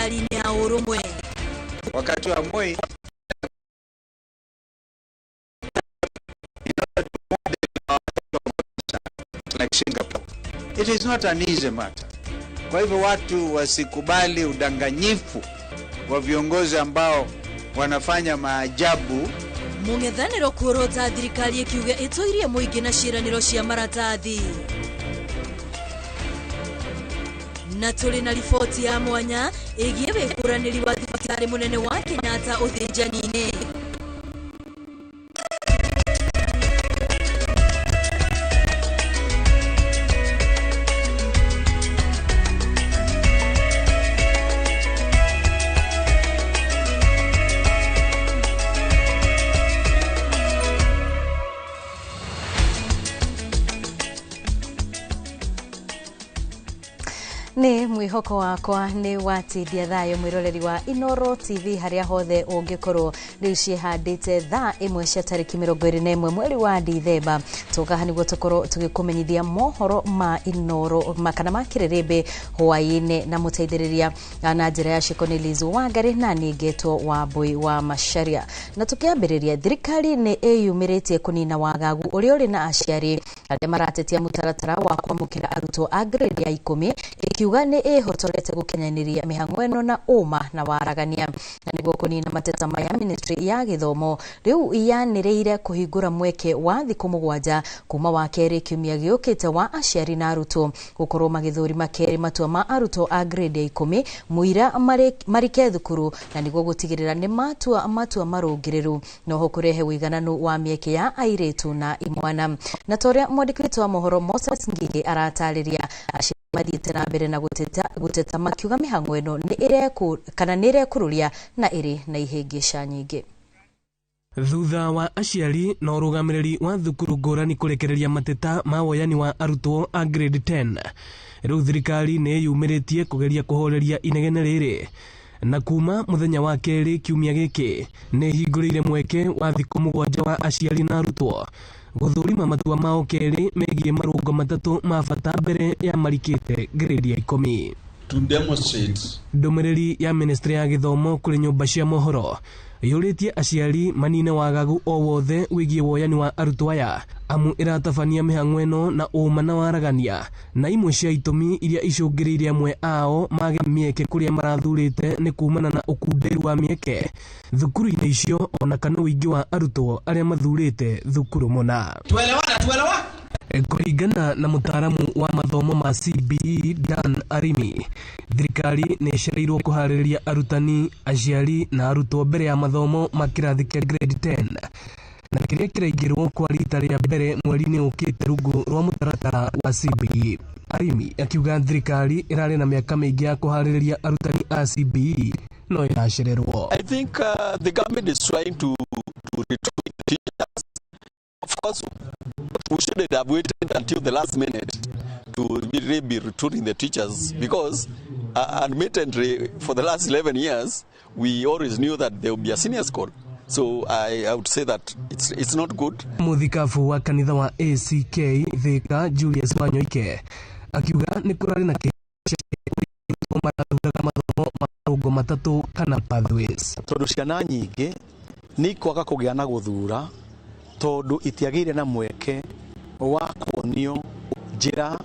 thirikari-inĩ ya ũrũmwe. Wakati wa Moi like Singapore. It is not an easy matter. Kwa hivyo watu wasikubali udanganyifu wa viongozi ambao wanafanya maajabu. Mũng'ethanĩro kuorota thirikari ĩkiuga ĩtũirie mũingĩ na ciĩranĩro cia maratathi. Na tũrĩ na riboti ya mwanya ĩgiĩ wĩkũranĩri wa thibitarĩ mũnene wa Kenyatta ũthĩnjani-inĩ. Nĩ mwĩhoko wakwa nĩ watindia thayũ mwĩroreri wa Inoro TV harĩa hothe ũngĩkorwo. Rĩu ciĩhandĩte thaa 1 cia tarĩki 21 mweri wa Dithemba. Tũkaha nĩguo tũkorwo tũgĩkũmenyithia mohoro ma Inoro kana ma kĩrĩrĩmbĩ hwaĩ-inĩ na mũteithĩrĩria na njĩra ya ciĩko nĩ Liz Wangari na niĩ ngetwo Wambui wa Macharia. Na tũkĩambĩrĩria, thirikari nĩ ĩyumĩrĩtie kũnina wagagu ũrĩa ũrĩ na aciari arĩa maratetia mũtaratara wa kwamũkĩra arutwo a grade ya 10, ĩkiuga nĩ ĩhotorete gũkinyanĩria mĩhang'o ĩno na ũma na waragania. Na nĩguo kũnina mateta maya, ministry ya gĩthomo rĩu yanĩrĩire kũhingũra mweke wa thikũ 7 kuma wa kerĩ kiumia gĩũkĩte wa aciari na arutwo gũkorwo magĩthũrima kerĩ matua ma arutwo a grade ya 10 mũira marike thukuru, na nĩguo gũtigĩrĩra nĩ matua matua marũngĩrĩru noho kũrehe ũigananu wa mĩeke ya airĩtu na imwana. Na ta ũrĩa mwandĩki witũ wa mohoro Moses Ngigĩ aratarĩria, aciari mathiĩte na mbere na gũteta makiuga mĩhang'o ĩno nĩ ĩrekũrũria na ĩrĩ na ihĩngĩca nyingĩ. Thutha wa aciari na ũrũgamĩrĩri wa thukuru ngũrani kũrekereria mateta ma woyani wa arutwo a grade 10, rĩu thirikari nĩ ĩyumĩrĩtie kũgeria kũhoreria inegene rĩrĩ, na kuma mũthenya wa kerĩ kiumia gĩkĩ nĩ ĩhingũrĩire mweke wa thikũ 7 wa aciari na arutwo gũthũrima matua mao kerĩ megiĩ marũngo 3 ma bata mbere ya marikĩte grade ya 10. To demonstrate. Ndũmĩrĩri ya ministry ya gĩthomo kũrĩ nyũmba cia mohoro yũrĩtie aciari manine wagagu o wothe wĩgiĩ woyani wa arutwo aya, amu ĩratabania mĩhang'o ĩno na ũma na waragania, na imwe cia itũmi iria icũngĩrĩirie amwe ao mage mĩeke kũrĩa marathurĩte nĩ kumana na ũkunderu wa mĩeke thukuru-inĩ icio, ona kana ũingĩ wa arutwo arĩa mathurĩte thukuru mũna. Tuelewana, tuelewa? Kũringana na mũtaaramu wa mathomo ma CBE Dan Arimi, thirikari nĩ ĩcereirwo kũharĩrĩria arutani, aciari na arutwo mbere ya mathomo ma kĩrathi kĩa grade 10, na kĩrĩa kĩraingĩrwo kwa rita rĩa mbere mweri-inĩ ũkĩte rungu rwa mũtaratara wa CBE. Arimi akiuga thirikari ĩrarĩ na mĩaka mĩingĩ ya kũharĩrĩria arutani a CBE no ĩracererwo. I think the government is trying to retrain teachers. Of course, we shouldn't have waited until the last minute to really be recruiting the teachers, because admittedly, for the last 11 years, we always knew that there would be a senior school. So I would say that it's not good. Mũthikabu wa kanitha wa ACK Thika Julius Wanyoike akiuga nĩ kũrarĩ na kĩhĩngĩca marathuraga mathomo ma marũngo 3 kana pathways. Tondũ ciana nyingĩ nĩ ikwaga kũgĩa na gũthura tondũ itiagĩire na mweke wa kuonio njĩra,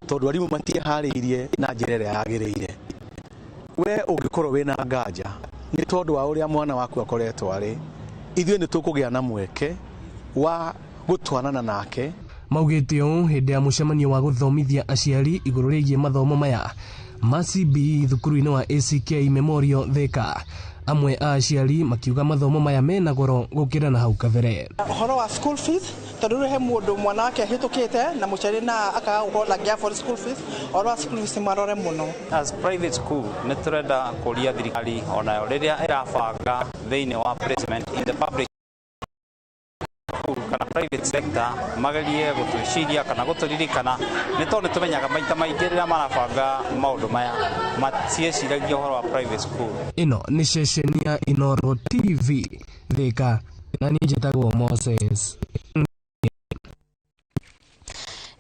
tondũ arimũ matiĩharĩirie na njĩra ĩrĩa yagĩrĩire. We ũngĩkorwo wĩna nganja nĩ tondũ wa ũrĩa mwana waku akoretwo arĩ, ithuĩ nĩ tũkũgĩa na mweke wa gũtwanana nake. Maugĩte ũũ hĩndĩ ya mũcemanio wa gũthomithia aciari igũrũ rĩgiĩ mathomo maya ma CBE thukuru-inĩ wa ACK Memorial Thika. Amwe a aciari makiuga mathomo maya mena goro gũkĩra na hau kabere. Ũhoro wa school fees, tondũ rĩu he mũndũ mwana wake ahĩtũkĩte na mũciari na akaga gũkorwo ndangĩ afford school fees, ũhoro wa school fees marore mũno. As private school nĩ tũrenda kũria thirikari onayo rĩrĩa ĩrabanga thĩinĩ wa placement in the public school kana private sector magerie gũtwĩciria kana gũtũririkana, nĩ tondũ nĩ tũmenyaga maita maingĩ rĩrĩa marabanga maũndũ maya matieciragia ũhoro wa private school. Ĩno nĩ ceceni ya Inoro TV Thika, na niĩ njĩtagwo Moses.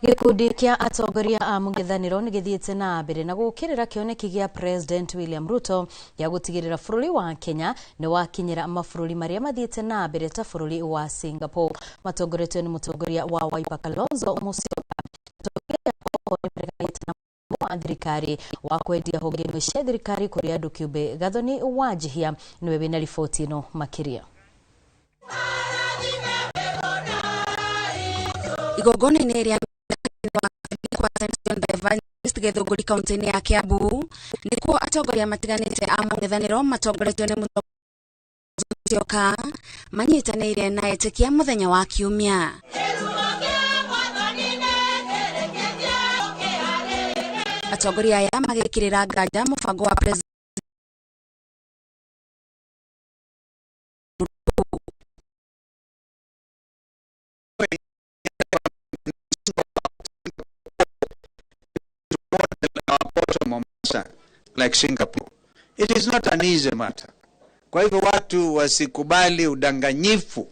Gĩkundi kĩa atongoria a mũng'ethanĩro nĩ gĩthiĩte na mbere na gũkĩrĩra kĩoneki gĩa President William Ruto gĩa gũtigĩrĩra bũrũri wa Kenya nĩ wakinyĩra mabũrũri marĩa mathiĩte na mbere ta bũrũri wa Singapore. Matongoretio nĩ mũtongoria wa Wiper Kalonzo Musyoka. Atongoria oho nĩ mareganĩte na wa thirikari wa kwendia honge imwe cia thirikari kũrĩ andũ kĩũmbe. Gathoni Wanjihia nĩwe wĩna riboti ĩno makĩria. Igongona-inĩ rĩa kwa St. John the Evangelist Githunguri kaunti-inĩ ya Kiambu nĩkuo atongoria matiganĩte a mũng'ethanĩro matongoretio nĩ Musyoka manyitanĩire na etĩkia mũthenya wa Kiumia. Atongoria aya magĩkĩrĩra nganja mũbango wa President Mombasa like Singapore. It is not an easy matter. Kwa hivyo watu wasikubali udanganyifu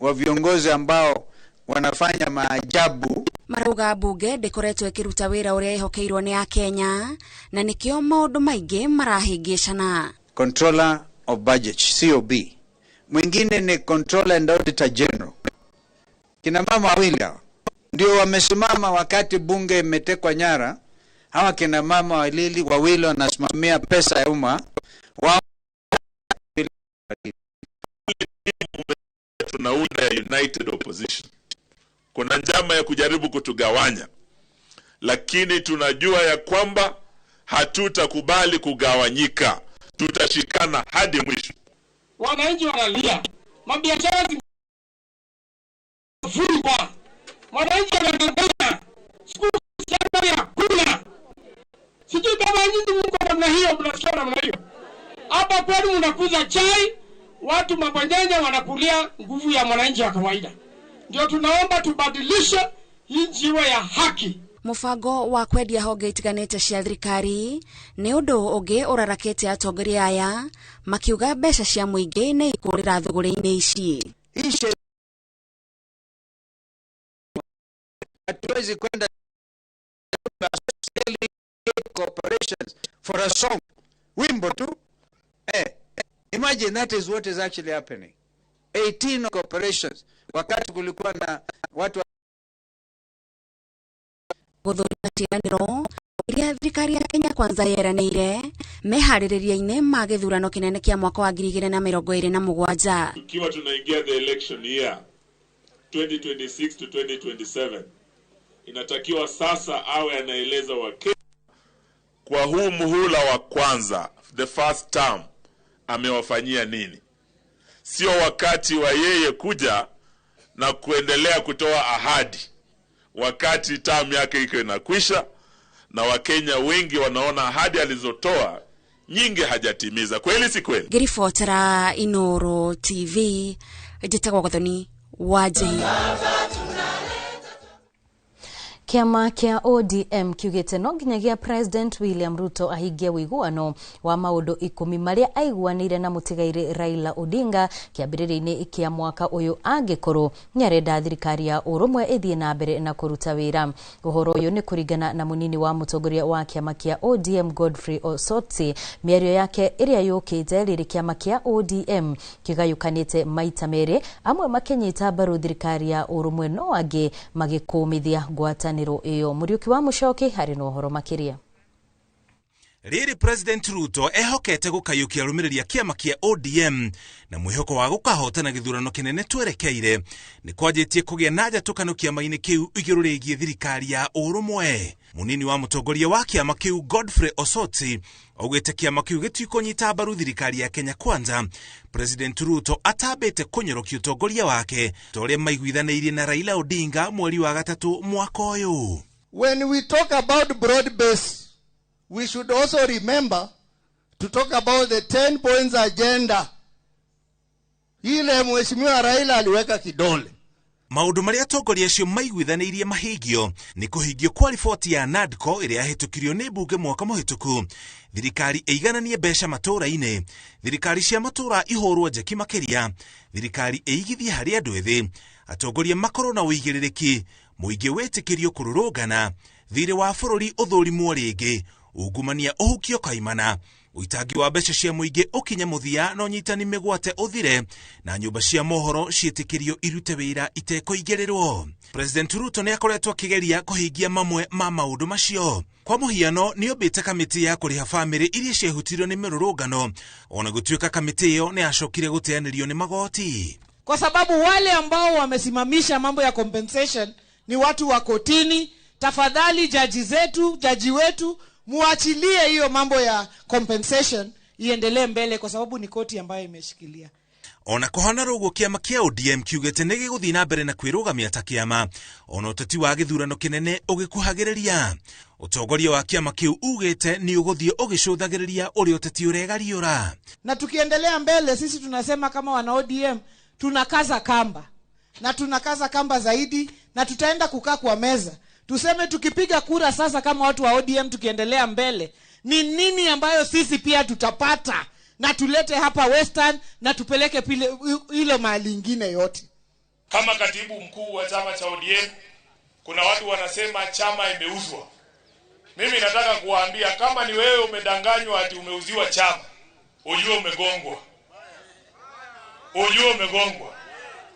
wa viongozi ambao wanafanya maajabu. Marauga mbunge ndĩkoretwo ĩkĩruta wĩra ũrĩa ĩhokeirwo nĩ Akenya na nĩkĩo maũndũ maingĩ marahĩngĩcana. Controller of Budget, COB. Mwingine ni Controller and Auditor General. Kina mama wawili hawa ndio wamesimama wakati bunge imetekwa nyara. Hawa kina mama wawili wanasimamia pesa ya umma. Wao tunaunda United Opposition. Kuna njama ya kujaribu kutugawanya, lakini tunajua ya kwamba hatutakubali kugawanyika. Tutashikana hadi mwisho. Wananchi wanalia, mabiashara zimefungwa, wananchi wanatembea, siku hakuna. Sijui kama nyinyi mko namna hiyo, mnasikia namna hiyo. Hapa kwenu mnakuza chai, watu mabwanyenye wanakulia nguvu ya mwananchi wa kawaida. Ndio tunaomba tubadilishe nchi iwe ya haki. Mũbango wa kwendia honge itiganĩte cia thirikari nĩ ũndũ ũngĩ ũrarakĩte atongoria aya makiuga mbeca cia mũingĩ nĩ ikũrĩra thũgũrĩ-inĩ ici. Hatuwezi kwenda corporations for a song, wimbo tu. Imagine that is what is actually happening. 18 corporations wakati kulikuwa na watu gũthũrima ciĩranĩro iria thirikari ya Kenya Kwanza yeranĩire meharĩrĩria-inĩ ma gĩthurano kĩnene kĩa mwaka wa 2027. Tukiwa tunaingia the election year 2026 to 2027, inatakiwa sasa awe anaeleza Wakenya kwa huu muhula wa kwanza, the first term, amewafanyia nini. Sio wakati wa yeye kuja na kuendelea kutoa ahadi wakati term yake iko inakwisha na Wakenya wengi wanaona ahadi alizotoa nyingi hajatimiza. Kweli si kweli? Ngĩribotera Inoro TV, njĩtagwo Gathoni Wanjihia. Kĩama kĩa ODM kiugĩte no nginyagia President William Ruto ahingie ũiguano wa maũndũ 10 marĩa aiguanĩire na mũtigairĩ Raila Odinga kĩambĩrĩria-inĩ kĩa mwaka ũyũ angĩkorwo nĩarenda thirikari ya ũrũmwe ĩthiĩ na mbere na kũruta wĩra. Ũhoro ũyũ nĩ kũringana na mũnini wa mũtongoria wa kĩama kĩa ODM Godfrey Osotsi. Mĩario yake ĩrĩa yũkĩte rĩrĩ kĩama kĩa ODM kĩgayũkanĩte maita merĩ, amwe makĩnyita mbaru thirikari ya ũrũmwe no angĩ magĩkũmithia ngwatanĩro iyo. Muriuki wa Mucoki harĩ na ũhoro makĩria. Rĩrĩ President Ruto ehokete gũkayũkia arũmĩrĩri a kĩama kĩa ODM na mwĩhoko wa gũkahotana gĩthurano kĩnene twerekeire nĩ kwanjĩtie kũgĩa na njatũkano kĩama-inĩ kĩu igũrũ rĩgiĩ thirikari ya ũrũmwe. Mũnini wa mũtongoria wa kĩama kĩu Godfrey Osotsi augĩte kĩama kĩu gĩtikũnyita mbaru thirikari ya Kenya Kwanza President Ruto atambĩte kũnyorokia ũtongoria wake ta ũrĩa maiguithanĩirie na Raila Odinga mweri wa gatatũ mwaka ũyũ. When we talk about broad base, we should also remember to talk about the 10 points agenda. Ile Mheshimiwa Raila aliweka kidole. Maũndũ marĩa atongoria acio maiguithanĩirie mahingio nĩ kũhingio kwa riboti ya NADCO ĩrĩa yahĩtũkirio nĩ mbunge mwaka mũhĩtũku, thirikari ĩigananie mbeca matũũra-inĩ, thirikari cia matũũra ihũrwo njeki makĩria, thirikari ĩigithie harĩ andũ ethĩ, atongoria makorwo na ũigĩrĩrĩki Mũingĩ wĩtĩkĩrio kũrũrũngana, thirĩ wa bũrũri ũthũrimwo rĩngĩ, ungumania ũhukio kaimana, ũitangi wa mbeca cia mũingĩ ũkinye mũthia na ũnyitani mĩgwate ũthire, na nyũmba cia mohoro ciĩtĩkĩrio irute wĩra itekũingĩrĩrwo. President Ruto nĩ akoretwo akĩgeria kũhingia mamwe ma maũndũ macio. Kwa mũhiano, nĩ ombĩte kamĩtĩ ya kũrĩha bamĩrĩ iria ciehutirio nĩ mĩrũrũngano, ona gũtuĩka kamĩtĩ ĩyo nĩ yacokire gũteanĩrio nĩ magoti. Kwa sababu wale ambao wamesimamisha mambo ya compensation ni watu wa kotini. Tafadhali jaji zetu, jaji wetu, muachilie hiyo mambo ya compensation iendelee mbele, kwa sababu ni koti ambayo imeshikilia. Ona kũhana ũguo, kĩama kĩa ODM kiugĩte nĩ gĩgũthiĩ na mbere na kwĩrũgamia ta kĩama ona ũteti wa gĩthurano kĩnene ũgĩkuhagĩrĩria. Ũtongoria wa kĩama kĩu ugĩte nĩ ũgũthiĩ ũgĩcũthagĩrĩria ũrĩa ũteti ũregariũra. Na tukiendelea mbele, sisi tunasema kama wana ODM tunakaza kamba, na tunakaza kamba zaidi, na tutaenda kukaa kwa meza tuseme tukipiga kura sasa kama watu wa ODM tukiendelea mbele, ni nini ambayo sisi pia tutapata na tulete hapa Western na tupeleke pile ile mahali ingine yote. Kama katibu mkuu wa chama cha ODM, kuna watu wanasema chama imeuzwa. Mimi nataka kuwaambia, kama ni wewe umedanganywa ati umeuziwa chama, ujue umegongwa. Ujue umegongwa.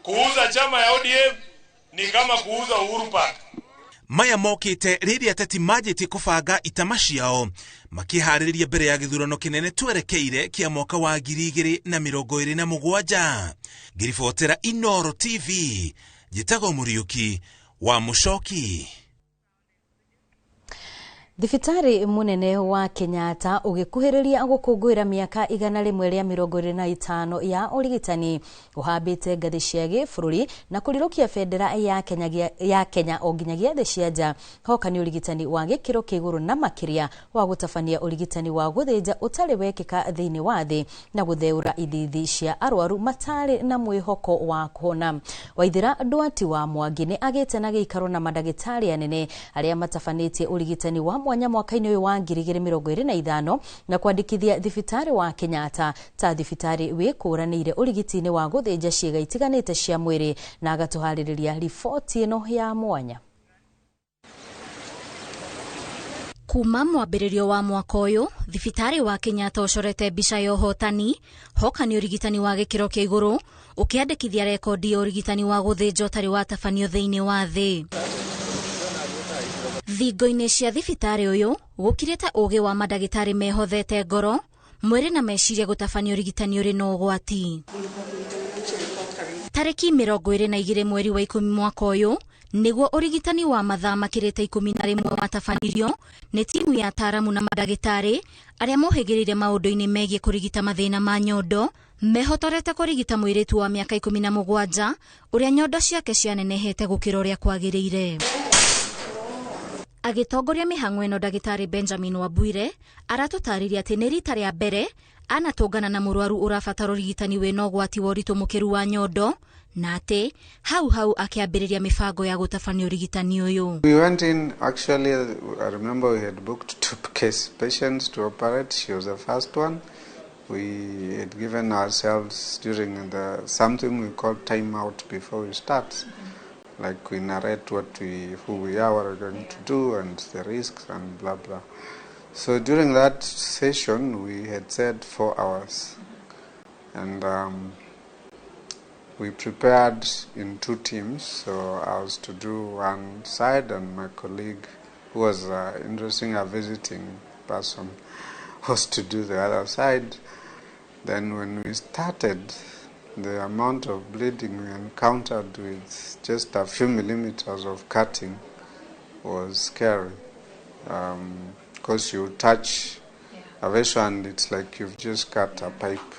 Kuuza chama ya ODM ni kama kuuza Uhuru Park. Maya mokĩte rĩrĩa ateti manjĩtie kũbanga itama ciao makĩharĩrĩria mbere ya gĩthurano kĩnene twerekeire kĩa mwaka wa 2027. Ngĩribotera Inooro TV, njĩtagwo Mũriũki wa Mũcoki. Thibitarĩ mũnene wa Kenyatta ũgĩkuhĩrĩria gũkũngũĩra mĩaka 125 ya ũrigitani, ũhambĩte ngathĩ cia gĩbũrũri na kũrirũkia bendera ya Kenya o nginyagia thĩ cia nja. Hoka nĩ ũrigitani wa gĩkĩro kĩa igũrũ na makĩria wa gũtabania ũrigitani wa gũthĩnja ũtarĩ wekĩka thĩinĩ wa thĩ na gũtheũra ithithi cia arwaru matarĩ na mwĩhoko wa kũhona. Waithĩra Ndwati wa Mwangi nĩ agĩte na gĩikaro na mandagĩtarĩ anene arĩa matabanĩtie ũrigitani wa mwanya mwaka-inĩ ũyũ wa 2025 na kwandĩkithia thibitarĩ wa Kenyatta ta thibitarĩ wĩkũranĩire ũrigiti-inĩ wa gũthĩnja ciĩga itiganĩte cia mwĩrĩ, na agatũharĩrĩria riboti ĩno ya mwanya. Kuma mwambĩrĩrio wa mwaka ũyũ, thibitarĩ wa Kenyatta ũcorete mbica ya ũhotani hoka nĩ ũrigitani wa gĩkĩro kĩa igũrũ, ũkĩandĩkithia rekondi ya ũrigitani wa gũthĩnja ũtarĩ watabanio thĩinĩ wa thĩ. Thingo-inĩ cia thibitarĩ ũyũ gũkirĩte ũgĩ wa mandagĩtarĩ mehothete ngoro, mwĩrĩ na meciria gũtabania ũrigitani ũrĩ na ũgwati. Tarĩki 22 mweri wa 10 mwaka ũyũ nĩguo ũrigitani wa mathaa makĩrĩte 11 watabanirio nĩ timu ya ataaramu na mandagĩtarĩ arĩa mohĩgĩrĩire maũndũ-inĩ megiĩ kũrigita mathĩna ma nyondo, mehotorete kũrigita mũirĩtu wa mĩaka 17 ũrĩa nyondo ciake cianenehete gũkĩra ũrĩa kwagĩrĩire. Agĩtongoria mĩhang'o ĩno, ndagĩtarĩ Benjamin Wabwire aratũtarĩria atĩ nĩ rita rĩa mbere anatũngana na mũrwaru ũrabatara ũrigitani wĩna ũgwati wa ũritũ mũkĩru wa nyondo, na atĩ hau hau akĩambĩrĩria mĩbango ya gũtabania ũrigitani ũyũ. We went in, actually, I remember we had booked 2 case patients to operate. She was the first one. We had given ourselves during the something we call time out before we start. Like we narrate who we are, what we're going to do, and the risks, and blah, blah. So during that session, we had said 4 hours. And we prepared in 2 teams. So I was to do one side, and my colleague, who was interesting, a visiting person, was to do the other side. Then when we started, the amount of bleeding we encountered with just a few millimeters of cutting was scary. Because you touch a vessel and it's like you've just cut a pipe.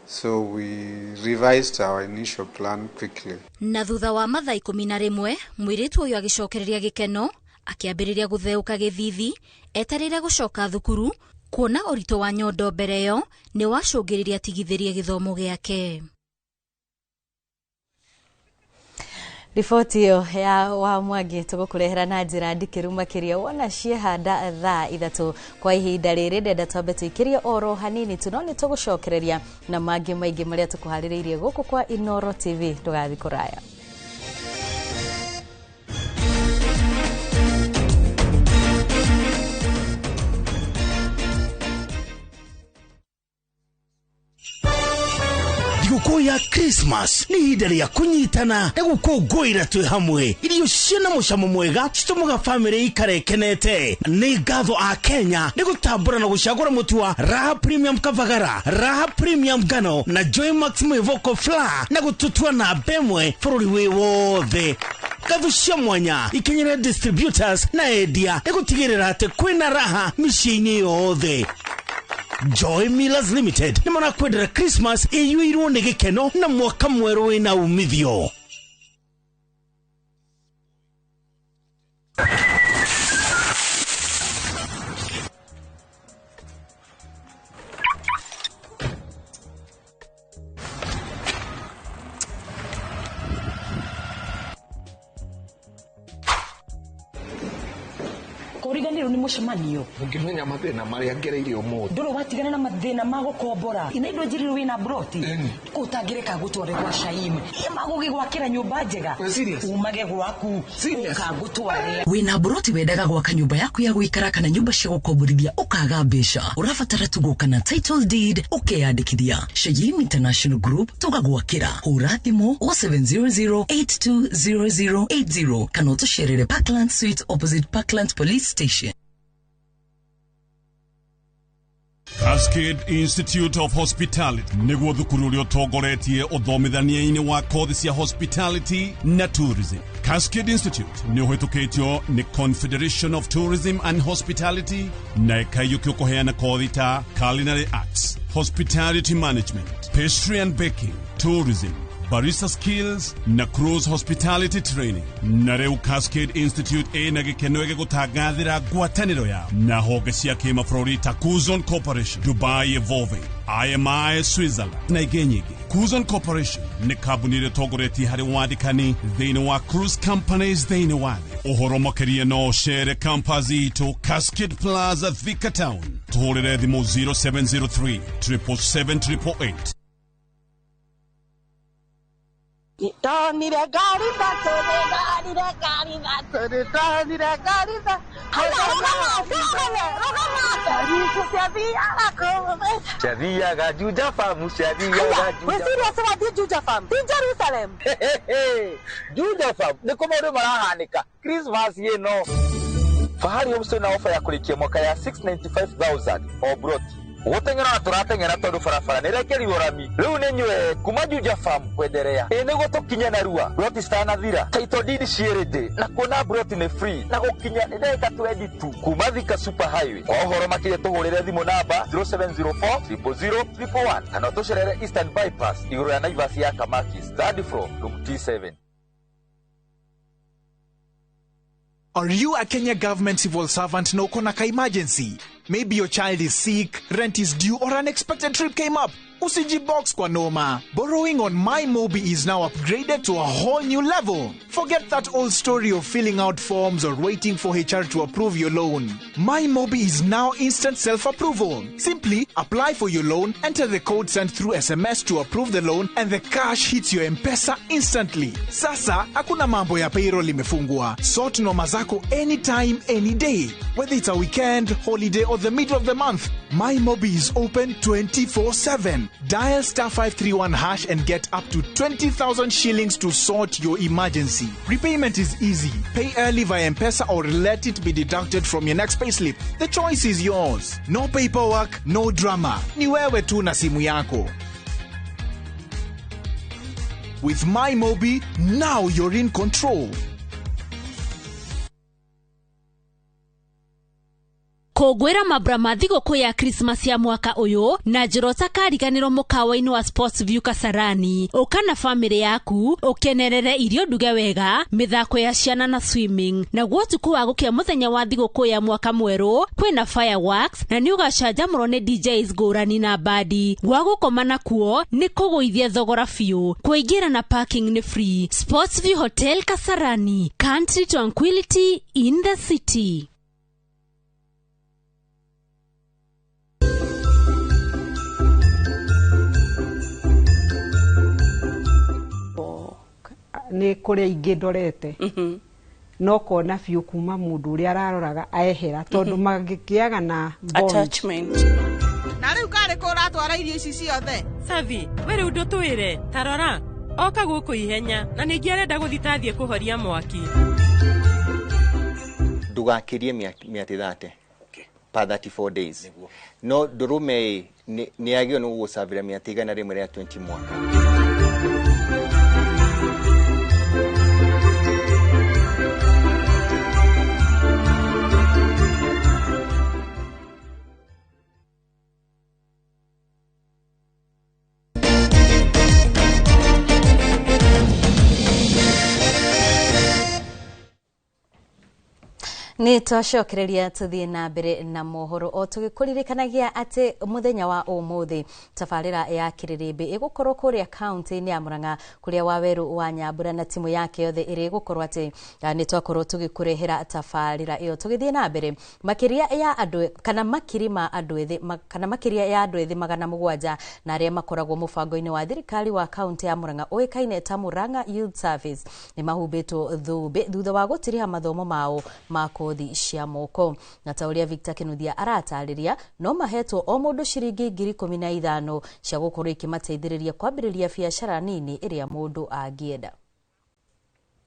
So we revised our initial plan quickly. Na thutha wa mathaa 11, mũirĩtu ũyũ agĩcokereria gĩkeno, akĩambĩrĩria gũtheũka gĩthithi, etereire gũcoka thukuru, kuona ũritũ wa nyondo mbere ĩyo nĩ wacũngĩrĩria atigithĩrie gĩthomo gĩake. Riboti ĩyo ya wa Mwangi tũgũkũrehera na njĩra ndikĩru makĩria wona ciehanda thaa 3 kwa ihinda rĩrĩ. Ndenda twambe tũikĩrie oro hanini tu, no nĩ tũgũcokereria na mangĩ maingĩ marĩa tũkũharĩrĩirie gũkũ kwa Inooro TV. Ndũgathiĩ kũraya. Thigũkũ ya Christmas nĩ ihinda rĩa kũnyitana na gũkũngũĩra twĩ hamwe. Irio ciĩna mũcamo mwega citũmaga bamĩrĩ ikare ĩkenete. Nĩ ngatho a Kenya nĩ gũtambũra na gũcagũra mũtu wa Raha Premium Kavagara, Raha Premium Ngano na Joy Max Mwĩvoko Flour na gũtũtua namba ĩmwe bũrũri wĩ wothe. Ngatho cia mwanya ikinyĩre distributors na endia nĩ gũtigĩrĩra atĩ kwĩna raha mĩciĩ-inĩ yothe. Joy Millers Limited nĩ marakwendera Christmas ĩiyũirwo nĩ gĩkeno na mwaka mwerũ wĩna umithio. Kũriganĩrwo nĩ mũcemanio. Ũngĩmenya mathĩna marĩa ngereire ũmũthĩ. Ndũrĩ watigana na mathĩna ma gũkombora. Ina indo njĩrĩrwo wĩna broti. Kũ ũtangĩreka gũtware gwa Shaim. Magũgĩgwakĩra nyũmba njega. Umage gwaku. Ũkagũtware. Wĩna broti wendaga gwaka nyũmba yaku ya gũikara kana nyũmba cia gũkomborithia ũkaga mbeca. Ũrabatara tu gũka na title deed ũkeyandĩkithia. Shaim International Group tũgagwakĩra. Hũra thimũ 0700 820080 kana ũtũcerere Parkland Suite opposite Parkland Police Station. Cascade Institute of Hospitality nĩguo thukuru ũrĩa ũtongoretie ũthomithania-inĩ wa kothi cia hospitality na tourism. Cascade Institute nĩ ũhĩtũkĩtio nĩ Confederation of Tourism and Hospitality na ĩkaiyũkio kũheana kothi ta culinary arts, hospitality management, pastry and baking, tourism, barista skills na cruise hospitality training. Na rĩu Cascade Institute ĩna gĩkeno gĩgũtangathĩra ngwatanĩro yao na honge cia kĩmabũrũri ta Kuzon Corporation, Dubai Evolving, IMI Switzerland na ingĩ nyingĩ. Kuzon Corporation nĩ kambuni ĩrĩa ĩtongoretie harĩ wandĩkani thĩinĩ wa cruise companies thĩinĩ wa thĩ. Ũhoro makĩria no ũcere campus itũ Cascade Plaza, Thika Town. Tũhũrĩre thimũ 0703 777 888. Ndonire ngari thatũ, ndonire ngari thatũ, ndonire ngari thatũ. Rũgama, rũgama, rũgama. Ciathiaga Juja Farm, ciathiaga Juja. Wĩ serious wathiĩ Juja Farm? Ti Jerusalem? Juja Farm nĩkuo maũndũ marahanĩka Christmas ĩno. Fahari Homes na ofa ya kũrĩkia mwaka ya 695,000 o broti. Gũteng'era na tũrateng'era tondũ barabara nĩ ĩrekerirwo rami. Rĩu nĩ nyue kuma Juja Farm kwenderea. Ĩ nĩguo tũkinye narua. Broti citanathira. Title deed ciĩ ready na kuona broti nĩ free na gũkinya nĩ ndagĩka 20 tu kuma Thika Super Highway. Kwa ũhoro makĩria tũhũrĩre thimũ namba 0704 000 111 kana ũtũcerere Eastern Bypass igũrũ ya Naivas ya Kamakis, third floor, room T7. Are you a Kenya government civil servant na uko na ka emergency? Maybe your child is sick, rent is due, or an unexpected trip came up. Usijibox kwa noma. Borrowing on MyMobi is now upgraded to a whole new level. Forget that old story of filling out forms or waiting for HR to approve your loan. MyMobi is now instant self-approval. Simply apply for your loan, enter the code sent through SMS to approve the loan, and the cash hits your M-Pesa instantly. Sasa, hakuna mambo ya payroll imefungwa. Sort noma zako anytime, any day. Whether it's a weekend, holiday, or the middle of the month, MyMobi is open 24/7. Dial star 531 hash and get up to 20,000 shillings to sort your emergency. Repayment is easy. Pay early via M-Pesa or let it be deducted from your next payslip. The choice is yours. No paperwork, no drama. Ni wewe tu na simu yako. With MyMobi, now you're in control. Kũngũĩra mambura ma thigũkũ ya Christmas ya mwaka ũyũ na njĩra ũtakariganĩrwo mũkawa-inĩ wa Sports View Kasarani. Ũka na bamĩrĩ yaku ũkenerere irio nduge wega, mĩthako ya ciana na swimming. Naguo ũtukũ wa gũkĩa mũthenya wa thigũkũ ya mwaka mwerũ kwĩna fireworks na nĩ ũgacanjamũrwo nĩ DJs ngũrani na bandi. Gwa gũkoma nakuo nĩ kũgũithia thogora biũ. Kũingĩra na parking nĩ free. Sports View Hotel Kasarani, country tranquility in the city. Nĩ kũrĩa ingĩ ndorete no kona biũ kuma mũndũ ũrĩa araroraga aehera tondũ mangĩkĩaga na bond. Attachment. Na rĩu karĩ kũ Nĩkũ ũratwara irio ici ciothe? Savi, we rĩu ndũtwĩre, ta rora oka gũkũ ihenya na ningĩ arenda gũthiĩ tathiĩ kũhoria mwaki. Ndũgakĩrie mĩatĩ 30 per 34 days, no ndũrũme ĩ nĩ yagĩrĩirwo nĩ gũgũcabĩra mĩatĩ 120 mwaka. Nĩ twacokereria tũthiĩ na mbere na mohoro o tũgĩkũririkanagia atĩ mũthenya wa ũmũthĩ tabarĩra ya kĩrĩrĩmbĩ ĩgũkorwo kũrĩa kaunti-inĩ ya Murang'a, kũrĩa Wawerũ wa Nyambura na timu yake yothe ĩrĩgũkorwo atĩ nĩ twakorwo tũgĩkũrehera tabarĩra ĩyo. Tũgĩthiĩ na mbere, makĩria ya andũ kana makiri ma andũ ethĩ kana makĩria ya andũ ethĩ 700 na arĩa makoragwo mũbango-inĩ wa thirikari wa kaunti ya Murang'a ũĩkaine ta Murang'a Youth Service nĩ mahumbĩtwo thũmbĩ thutha wa gũtiriha mathomo mao ma kothi cia moko. Na ta ũrĩa Victor Kinuthia aratarĩria, no mahetwo o mũndũ ciringi 15,000 cia gũkorwo ikĩmateithĩrĩria kwambĩrĩria biacara nini ĩrĩa mũndũ angĩenda.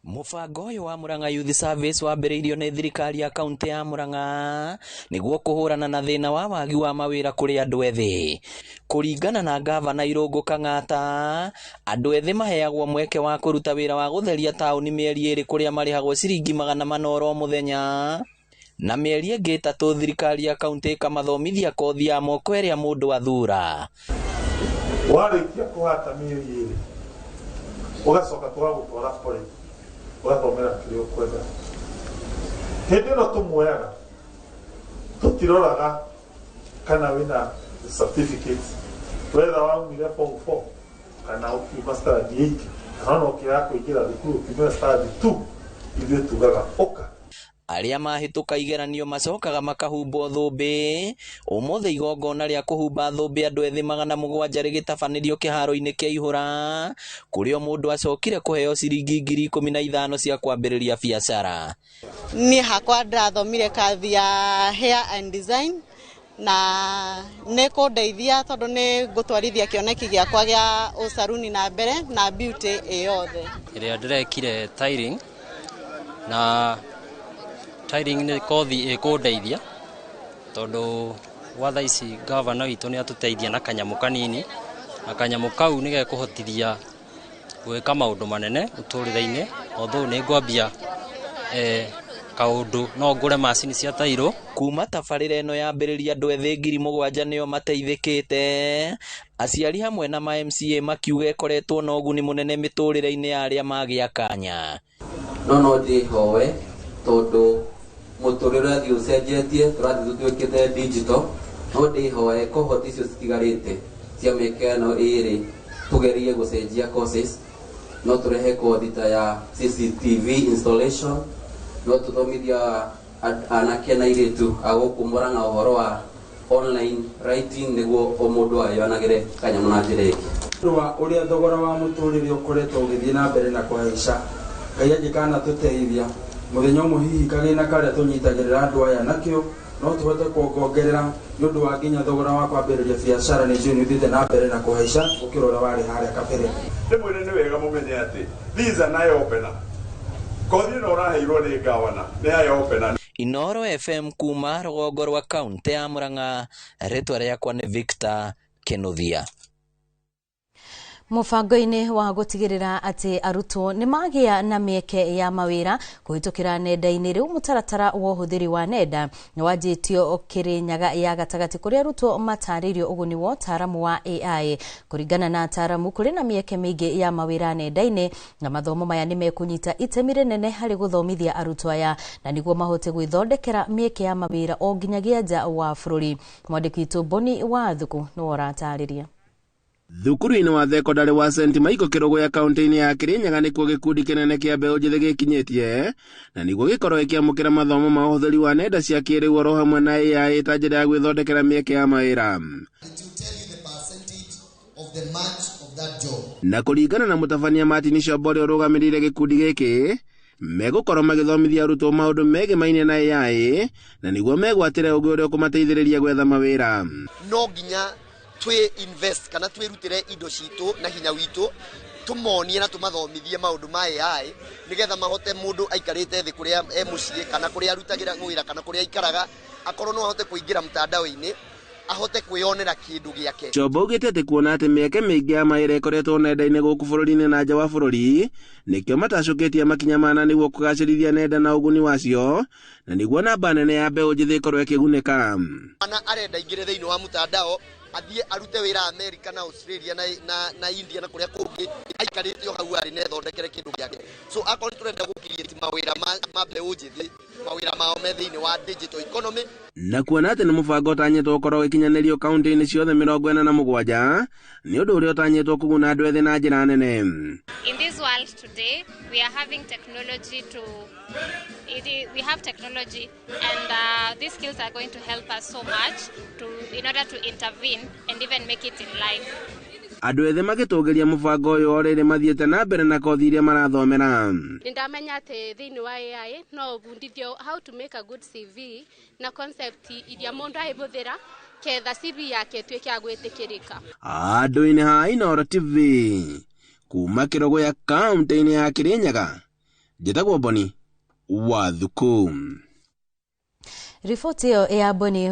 Mũbango ũyũ wa Murang'a Youth Service wambĩrĩirio nĩ thirikari ya kaunti ya Murang'a nĩguo kũhũrana na thĩna wa wagi wa mawĩra kũrĩ andũ ethĩ. Kũringana na gavana Irũngũ Kang'ata, andũ ethĩ maheagwo mweke wa kũruta wĩra wa gũtheria taũni mĩeri 2 kũrĩa marĩhagwo ciringi 400 oro mũthenya, na mĩeri ĩngĩ 3 thirikari ya kaunti ĩkamathomithia kothi ya moko ĩrĩa mũndũ athura. Warĩkia kũhata mĩeri 2 ũgacoka tũgagũtwara college ũgathomera kĩrĩa ũkwenda. Hĩndĩ ĩno tũmuoyaga tũtiroraga kana wĩna certificate, whether waumire form 4 kana ũkiuma standard 8 kana ona ũkĩaga kũingĩra thukuru ũkiumĩra standard 2, ithuĩ tugaga ũka. Arĩa mahĩtũka igeranio macokaga makahumbwo thũmbĩ. Ũmũthĩ igongona rĩa kũhumba thũmbĩ andũ ethĩ 700 rĩgĩtabanĩrio kĩharo-inĩ kĩa Ihũra, kũrĩa mũndũ acokire kũheo ciringi 15,000 cia kwambĩrĩria biacara. Niĩ hakwa ndĩrathomire kathi ya hair and design na nĩ kũndeithia tondũ nĩ ngũtwarithia kĩoneki gĩakwa gĩa ũcaruni na mbere na beauty ĩ yothe. Ĩrĩa ndĩrekire tiling, na tiling nĩ kothi ĩkũndeithia tondũ gwa thaa ici gavana witũ nĩ atũteithia na kanyamũ kanini, na kanyamũ kau nĩ gekũhotithia gwĩka maũndũ manene mũtũrĩre-inĩ. Although nĩ ngwambia kaũndũ no ngũre macini cia tairũ. Kuma tabarĩra ĩno yambĩrĩria andũ ethĩ 7,000 nĩo mateithĩkĩte. Aciari hamwe na ma MCA makiuga ĩkoretwo na ũguni mũnene mĩtũrĩre-inĩ ya arĩa magĩa kanya. No ndĩhoe tondũ mũtũrĩre ũrathiĩ ũcenjetie, tũrathiĩ tũtuĩkĩte digital, no ndĩhoe cohort icio citigarĩte cia mĩaka ĩno ĩrĩ tũgerie gũcenjia courses. No tũrehe kothi ta ya CCTV installation, no tũthomithia anake na airĩtu a gũkũ Murang'a ũhoro wa online writing nĩguo o mũndũ ayonagĩre kanyamũ na njĩra ĩngĩ. Ũndũ wa ũrĩa thogora wa mũtũrĩre ũkoretwo ũgĩthiĩ na mbere na kũhaica, Ngai angĩkana tũteithia mũthenya ũmwe hihi kagĩna karĩa tũnyitagĩrĩra andũ aya nakĩo no tũhote kuongongerera nĩ ũndũ wa nginya thogora wa kwambĩrĩria biacara nĩ njũĩ nĩ ũthiĩte na mbere na kũhaica gũkĩra ũrĩa warĩ harĩa kabere. Ndĩmwĩre nĩ wega mũmenye atĩ this is an eye opener. Kothi ĩno ũraheirwo nĩ gavana nĩ eye opener. Inooro FM kuma rũgongo rwa kaunti ya Murang'a, rĩtwa rĩakwa nĩ Victor Kinuthia. Mũbango-inĩ wa gũtigĩrĩra atĩ arutwo nĩ magĩa na mĩeke ya mawĩra kũhĩtũkĩra nenda-inĩ, rĩu mũtaratara wa ũhũthĩri wa nenda nĩ wanjĩtio Kĩrĩnyaga ya gatagatĩ kũrĩa arutwo matarĩirio ũguni wa ũtaaramu wa AI. Kũringana na ataaramu, kũrĩ na mĩeke mĩingĩ ya mawĩra nenda-inĩ na mathomo maya nĩ mekũnyita itemi rĩnene harĩ gũthomithia arutwo aya na nĩguo mahote gwĩthondekera mĩeke ya mawĩra o nginyagia nja wa bũrũri. Mwandĩki witũ Boni wa Thuku nĩwe ũratarĩria. Thukuru-inĩ wa thekondarĩ wa St Michael Kĩrũgũya kaunti-inĩ ya Kĩrĩnyaga nĩkuo gĩkundi kĩnene kĩa mbeũ njĩthĩ gĩkinyĩtie na nĩguo gĩkorwo gĩkĩamũkĩra mathomo ma ũhũthĩri wa nenda cia kĩrĩu oro hamwe na AI ta njĩra ya gwĩthondekera mĩeke ya mawĩra. Na kũringana na mũtabania Martin Shombo ũrĩa ũrũgamĩrĩire gĩkundi gĩkĩ, megũkorwo magĩthomithia arutwo maũndũ megimaine na AI na nĩguo megwatĩre ũgĩ ũrĩa ũkũmateithĩrĩria gwetha mawĩra. No nginya Twĩ invest kana twĩrutĩre indo citũ na hinya witũ, tũmonie na tũmathomithie maũndũ ma AI, nĩgetha mahote mũndũ aikarĩte thĩ kũrĩa e mũciĩ kana kũrĩa arutagĩra wĩra kana kũrĩa aikaraga, akorwo no ahote kũingĩra mtandao-inĩ, ahote kwĩyonera kĩndũ gĩake. Chombo augĩte atĩ kuona atĩ mĩeke mĩingĩ ya mawĩra ĩkoretwo nenda-inĩ gũkũ bũrũri-inĩ na nja wa bũrũri, nĩkĩo matacũkĩtie makinya mana nĩguo kũgacĩrithia nenda na ũguni wacio, na nĩguo namba nene ya mbeũ njĩthĩ ĩkorwo ĩkĩgunĩka. Mwana arenda aingĩre thĩinĩ wa mtandao, athiĩ arute wĩra America na Australia na India na kũrĩa kũngĩ, aikarĩte o hau arĩ na ethondekere kĩndũ gĩake. So akorwo nĩ tũrenda gũ create mawĩra ma mbeũ njĩthĩ, mawĩra mao me thĩinĩ wa digital economy. Na kuona atĩ nĩ mũbango ũtanyĩtwo ũkorwo ũgĩkinyanĩrio kaunti-inĩ ciothe 47, nĩ ũndũ ũrĩa ũtanyĩtwo kũguna andũ ethĩ na njĩra nene. In this world today, we are having technology to, it, we have technology, and these skills are going to help us so much in order to intervene and even make it in life. Andũ ethĩ magĩtũgĩria mũbango ũyũ o rĩrĩ mathiĩte na mbere na kothi iria marathomera. Nĩ ndamenya atĩ thĩinĩ wa AI no ũbundithio how to make a good CV na concept iria mũndũ ahĩbũthĩra ketha CV yake ĩtuĩke ya gwĩtĩkĩrĩka. Andũ-inĩ ha Inooro TV kuma Kĩrũgũya kaunti-inĩ ya Kĩrĩnyaga, njĩtagwo Boni wa Thuku. Riboti ĩyo ya Boni.